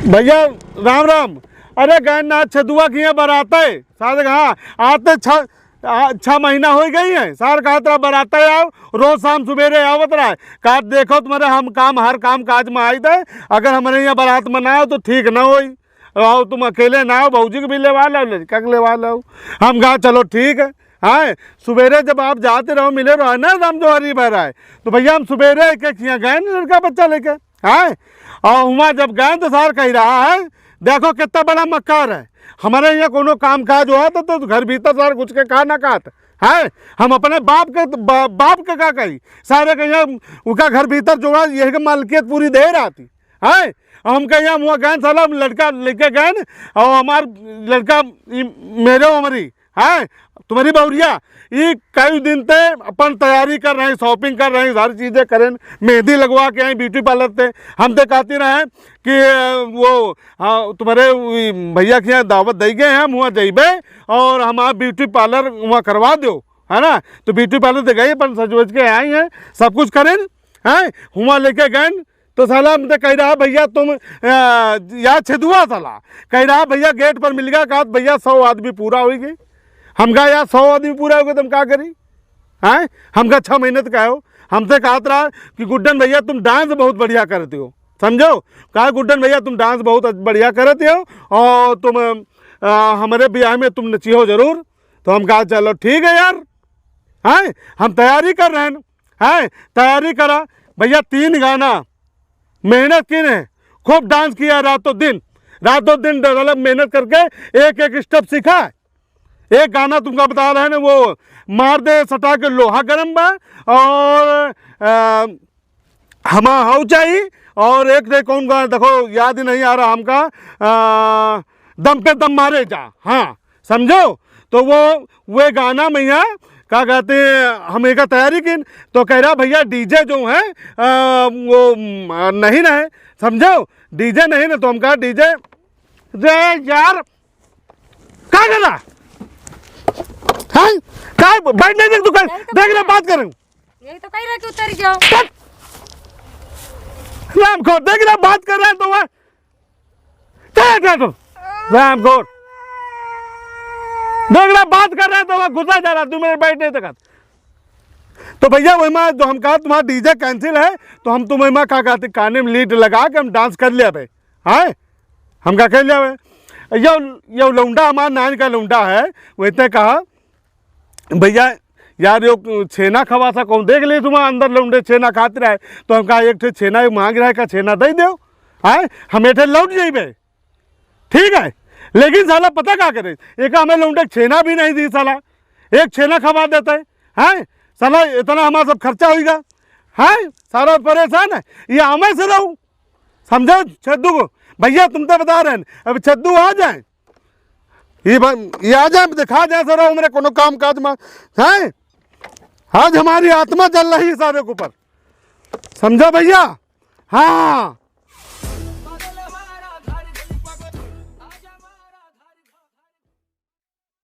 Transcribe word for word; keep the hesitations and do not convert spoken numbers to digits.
भैया, राम राम। अरे, गए ना छेदुआ के यहाँ बराते, सारे कहा आते छ-, आ, छह महीना होइ गई है। सार कहा, "तेरा बराते आओ, रोज शाम सुबेरे आवत रहा है।" कहा, "देखो, तुम्हारे हम काम, हर काम काज में आई थे, अगर हमारे यहाँ बरात में ना आओ तो ठीक ना होई। आओ, तुम अकेले ना आओ, भौजी के भी लेवा लो, लड़का के लेवा लो।" हम कहा, "चलो ठीक है।" हाँ, सुबेरे जब आप जाते रहो, मिले रहो ना राम जौहरी बहराए, तो भैया हम सुबेरे के खिया गए ना लड़का बच्चा लेके, हाँ। और हुआ जब गए तो सार कह रहा है, "देखो कितना बड़ा मक्कार है, हमारे यहाँ कोनो काम काज हुआ तो, तो घर भीतर सार घुस के कहा ना कहत है, हम अपने बाप के, बा-, बाप के का कही, सारे के यहाँ उनका घर भीतर जो है, यही के मालकियत पूरी दे रहा थी, है।" हम कहे, "हम हुआ गए साला, हम लड़का लेके गए और हमार लड़का ई मेरे उमरी, हैं, तुम्हारी बहुरिया, ये कई दिन ते अपन तैयारी कर रहे हैं, shopping कर रहे हैं, सारी चीजें करें, मेहंदी लगवा के आए beauty parlour से।" हम तो कहते रहे कि वो, हाँ, तुम्हारे उ भैया के यहाँ दावत दे गए हैं, हम वहाँ जइबे और हमारा beauty parlour वहाँ करवा दो, है ना। तो beauty parlour से गई, अपन सजवज के आई हैं, सब कुछ करें, हैं, हुआ लेके गए तो साला हम तो कह रहा, "भैया तुम, अ, या छेदुआ साला कह रहा, भैया गेट पर मिल गया, कहा, 'भैया सौ आदमी पूरा होई गई।' हम कहा, 'यार सौ आदमी पूरा हो गए, तुम का करी?' हैं, हम कहा, 'छह महीने तक आयो।' हमसे कहत रहा कि, "गुड्डन भैया तुम dance बहुत बढ़िया करते हो, समझो।" कहा, "गुड्डन भैया तुम dance बहुत बढ़िया करते हो और तुम, अ, हमारे ब्याह में तुम नची हो जरूर।" तो हम कहा, "चलो ठीक है यार, हैं, हम तैयारी कर रहे हैं।" हैं, तैयारी करा भैया, तीन गाना मेहनत की ने, खूब dance किया रातों दिन, रातों दिन मतलब मेहनत करके एक एक step सीखा है। एक गाना तुमका बता रहे हैं ना, वो मार दे सटा के लोहा गरम बा, और, अ, हमा हऊ चाही, और एक थे कौन गाना, देखो याद ही नहीं आ रहा हमका, अ, दम पे दम मारे जा, हाँ, समझो। तो वो, वो गाना मैया का कहते हैं, हम एक तैयारी की, तो कह रहा, "भैया DJ जो है, अ, वो, म, नहीं ना है, समझो, DJ नहीं ना।" तो हम कहा, "DJ, रे यार, का कर रहा? हैं? का बैठ नहीं देख तू कर, यही तो देख रहा, बात करें।" यही तो कह रहा कि उतर जाओ। चुप! राम को देख रहा, बात कर रहा है तो वह चल हट रहा तू, रामगोर। देख रहा, बात कर रहा है तो वहाँ घुसा जा रहा, तू मेरे बैठ नहीं सकत। तो भैया, वही मा जो हम कहा, तुम्हारा DJ cancel है, तो हम तुम्हें मा का कहते, काने में लीड लगा के हम dance कर लिया बे, हाँ, हम का कर लिया बे। यो, यो लौंडा हमारा नान का लौंडा है, वैसे कहा, "भैया, यार, यो छेना खवा सा कौन देख ले, तुम्हारा अंदर लौंडे छेना खात रहे।" तो हम कहा, "एक ठे छेना, एक मांग रहा है, का छेना दे दो, हैं, हम एठे लौट जाइबे।" ठीक है, लेकिन साला पता का करे, एक हमें लौंडे छेना भी नहीं दी साला, एक छेना खवा देते हैं, साला इतना हमारा सब खर्चा होइगा, हैं, सारा परेशान है, ये हमें से रहू, समझो छद्दू को, भैया तुम तो बता रहे हैं, अब छद्दू आ जाए, ये ब-, ये आ जाए, दिखा जाए सारा हमारे कोनो काम काज में, हैं, आज हमारी आत्मा जल रही है सारे के ऊपर, समझो भैया, हाँ,